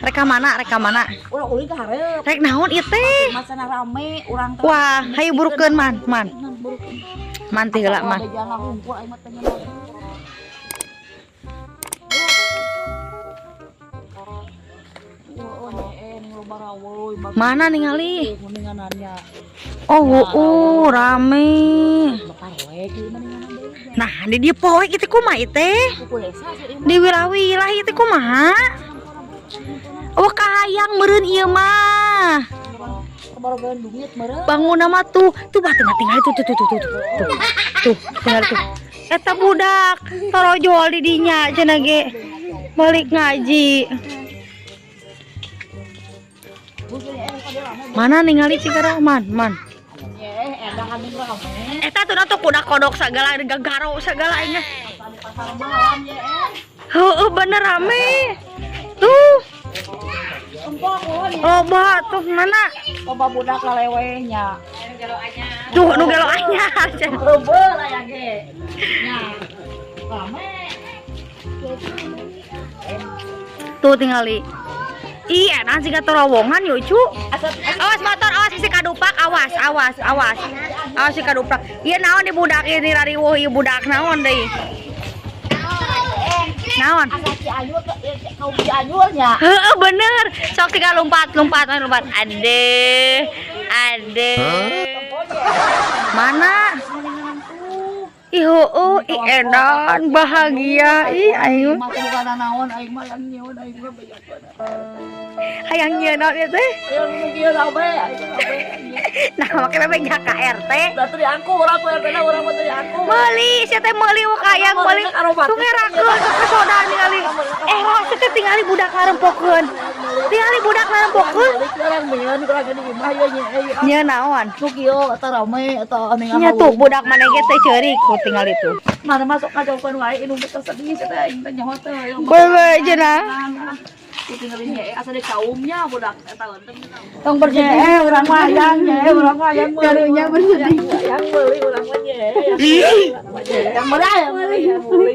Rek ka mana? Rek ka mana? Urang ulin ka hareup. Rek naon ieu teh? Masana rame urang teh. Wah, hayu burukeun, Man, Man. Burukeun. Man teh heula, Man. Jangan hungkul aing mah teh nyeun. Mana ningali? Oh, oh, rame. Nah, di dieu poek itu kumaha ieu teh? Di wilah-wilah ieu teh kumaha? Oh, kahayang meureun ieu mah. Bangun nama tuh, tuh batu tinggal tuh tuh tuh tuh tuh tuh. Tuh, tinggal tuh. Eta budak torojol di dinya cenah ge. Balik ngaji. Mana ningali Cikara? Man, man. Eta tuh tuh kuda kodok segala gagaro segala aing. Heeh, bener rame. Tuh. Loba tuh mana? Loba budak laleweh nya. Tuh nu gelo anyar. Leubeul aya ge. Nya. Rame. Tuh tingali. Iya, nah siga terowongan yuk, cu. Awas motor, awas bisi kadupak, awas, awas, awas. Awas si kadupak. Iya naon di budak ini rariweuh ieu budak naon deui. Naon? Heeh, bener. Sok tinggal lompat, lompat, lompat. Ade, ade. Mana? Ih, oh, ih, edan bahagia. Ih, aing. Mah bukan naon aing mah yang nyeun aing mah bejakeun. Hayang nyieun naon ieu teh? Yang kieu abe, aing abe. Nah, make beja ka RT. Da teu diangku urang ku RT na urang mah teu diangku. Meuli, sia teh meuli we hayang meuli. Tuh ngerakeun ke soda ningali. Eh, roh sia teh tingali budak ngarempokeun. Tingali budak ngarempokeun. Urang nyieun urang di imah ieu nya. Nyieun naon? Nu kieu eta rame eta ningali. Nya tuh budak maneh ge teh ceurik ku tingali tuh. Mana masuk ngajaukeun wae indung teh sedih sia teh aing teh nyaho teh. Wewe cenah. Tinggalin nya asa di kaumnya budak eta leunteng. Tong bersedih urang mah hayang nya urang mah hayang Karunya bersedih. Hayang meuli urang mah nya. Yang meuli yang meuli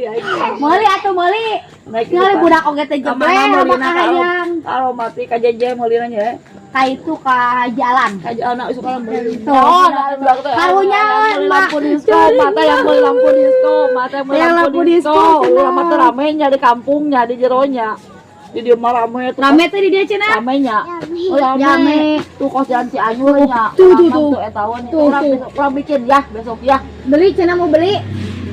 Meuli atuh meuli. Tingali budak oge teh jeble loba kahayang. Kalau mati ka jeje meulina nya. Ka itu ka jalan. Ka jalan isuk kana meuli. Tuh, karunya lampu disko, mata yang meuli lampu disko, mata yang meuli lampu disko. Urang mah teh rame nya di kampungnya di jeronya. Di dieu mah rame tuh. Rame teh di dieu cenah. Rame nya. Oh, rame. Tuh kos jalan Cianjur nya. Tuh tuh tuh. Tuh eta Tuh, urang tuh. besok urang bikin ya besok ya. Beli cenah mau beli.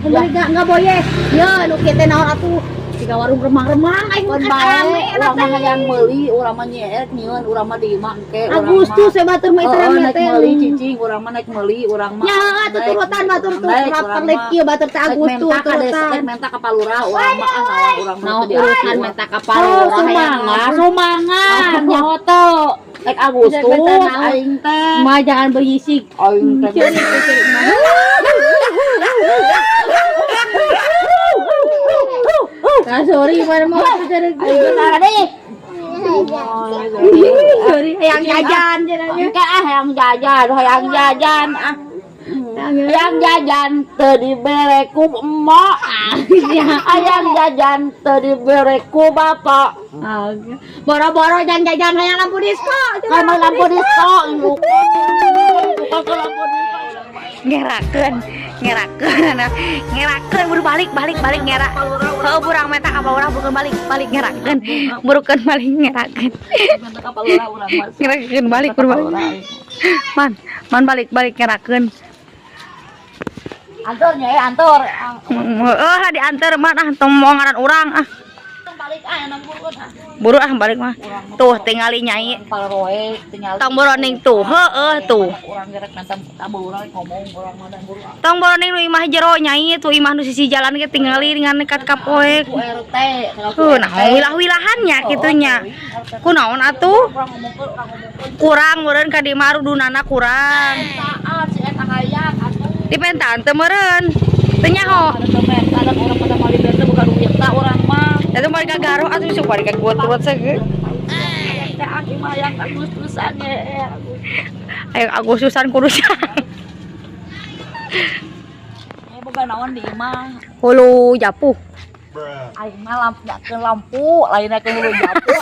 Mau beli enggak enggak boye. Ye nu kieu teh naon atuh. Siga warung remang-remang aing Pun mah bae rame urang mah hayang meuli, urang mah nyeet nyieun, urang mah di imah engke urang mah. Agustus ya batur mah itu rame Heeh, naik teh. meuli cicing, urang mah naik meuli, urang mah. Nya atuh turutan batur tuh Naik, raper urang lek mah. kieu batur teh Naik Agustus menta ka desa, turutan. naik menta ka palurah, urang mah ah naon urang mah Naon teu diatur. urusan menta ka palurah, Oh, sumanga, sumangan nyaho teu. Naik Agustus aing teh. Ma jangan berisik. Aing teh. Ceurik ceurik mah. Nah, sorry mana mau ceurik. Aing teh deh. Sorry hayang jajan cenah. Engke ah hayang jajan, hayang jajan ah. Hayang jajan teu dibere ku emok. Hayang jajan teu dibere ku bapak. Boro-boro jangan jajan hayang lampu disko. Kan lampu disko. Bukan lampu disko. Ngerakeun, ngerakeun, ngerakeun buru balik balik balik ngerak. Heuh burang meta ka urang bukan balik balik ngerakeun. Burukeun balik ngerakeun. Menta ka palurah urang mah. Ngerakeun balik buru balik. Man, man balik balik ngerakeun. Antor nya antor. Heeh lah diantar man ah tong mau ngaran urang ah. Balik ah nang buruan ah. Buru ah balik mah. Tuh tingali nyai. Palroe tinggal Tong boroning tuh, heeh tuh. urang gerek menta tabu urang ngomong urang mah dan buru. Tong boroning nu imah jero nyai tuh imah nu sisi jalan ge tingali dengan nekat ka poek. Ku RT, Tuh, nah wilah-wilahannya kitunya. Kunaon atuh? Urang ngomongkeun, urang ngomongkeun. Kurang meureun ka di marudunana kurang. Saat si eta hayang atuh. Dipentaan teu meureun. Teu nyaho. Ada teu menta, ada urang pada mali bente bukan duit ta urang mah. Eta mah gagaro atuh sok bari ka turut ge. Hayang teh ah imah hayang Agustusan ye. Ayo Agustusan kudu Eh boga naon di imah? Hulu japuh. Aing mah lampu nyakeun lampu, lainna ke hulu japuh.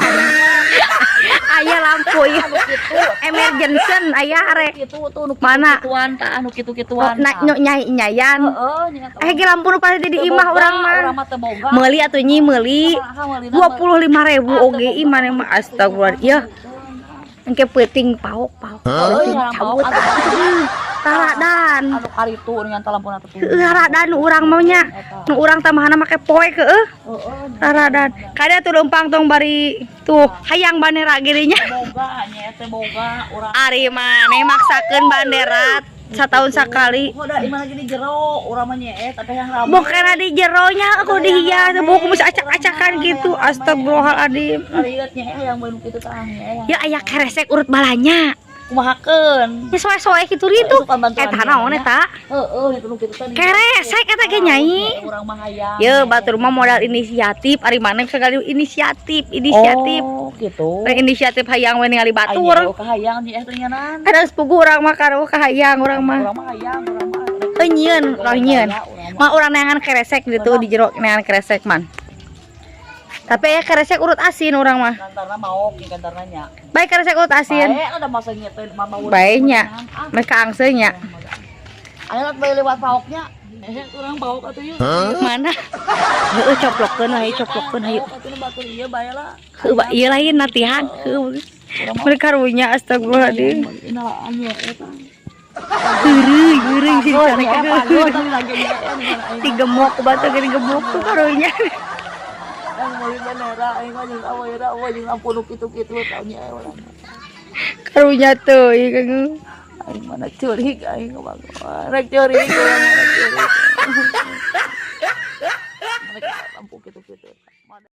Jensen aya are. Kitu tuh nu Mana? Kituan tah, anu Oh, kitu-kituan. na, nyo, nyai nyayan. Heeh, nya. Eh ge lampu nu pasti di imah urang mah. Urang mah teu boga. Meuli atuh, Nyi, meuli. 25.000 oge ih maneh mah, astagfirullah. Ya. Engke peuting paok paok. Peuting cabut. Taradan. Anu karitu dengan lampuna teh. Heueuh, haradan nu urang mah nya. Nu urang tambahanna make poe keueuh. Haradan. Kada tuh leumpang tong bari tuh hayang bandera gini nya. Boga nya teh, boga urang. Ari maneh maksakeun bandera setahun sekali. Oh, da imah lagi di jero, urang mah nyeet tapi yang rame. Bukan di jeronya, aku dihias, buku mesti acak-acakan gitu. Astagfirullahaladzim. Karieu nyeet yang mun kitu tah nyeet. Ya aya keresek urut balanya. Kumahakeun? Ya soe-soe kitu ritu. Suka bantuan Eta naon eta? Heeh, itu nu kitu teh. Keresek eta ge, Nyai. Urang mah hayang. Ye, batur mah modal inisiatif, ari maneh sekali inisiatif, inisiatif. Oh, gitu. Nah, inisiatif hayang we ningali batur. Ayo kahayang nyeet teh nyanan. Ada sepugu urang mah karo kahayang urang mah. Urang mah hayang, urang mah. Heuh, nyieun, urang nyieun. Mah urang neangan keresek gitu di jero, neangan keresek man. Tapi aya keresek urut asin urang mah. Kantarna maok ya kantarna nya. Baik keresek urut asin. Bae ada masa nyeet mama urang. Bae nya. Mereka angseunya. Ayo lihat bae lewat paoknya. Eh, urang paok atuh yuk. Mana? Heueuh, coplokkeun hayu, coplokkeun hayu. Paok atuh batur ieu bae lah. Heueuh, ieu lain latihan. Heueuh. Mereka karunya, astagfirullahaladzim. Inalaan ya eta. Heureuy, heureuy sih Oh, cara ya, tadi lagi ya. Digemok batu gini gemok tuh karunya. Yang meuli bendera aing mah jeung aweura eueuh jeung ampun nu kitu-kitu tau nya urang. Karunya tuh, ieu kan. Aing mana ceurik aing mah. Rek ceurik urang mah, rek ceurik.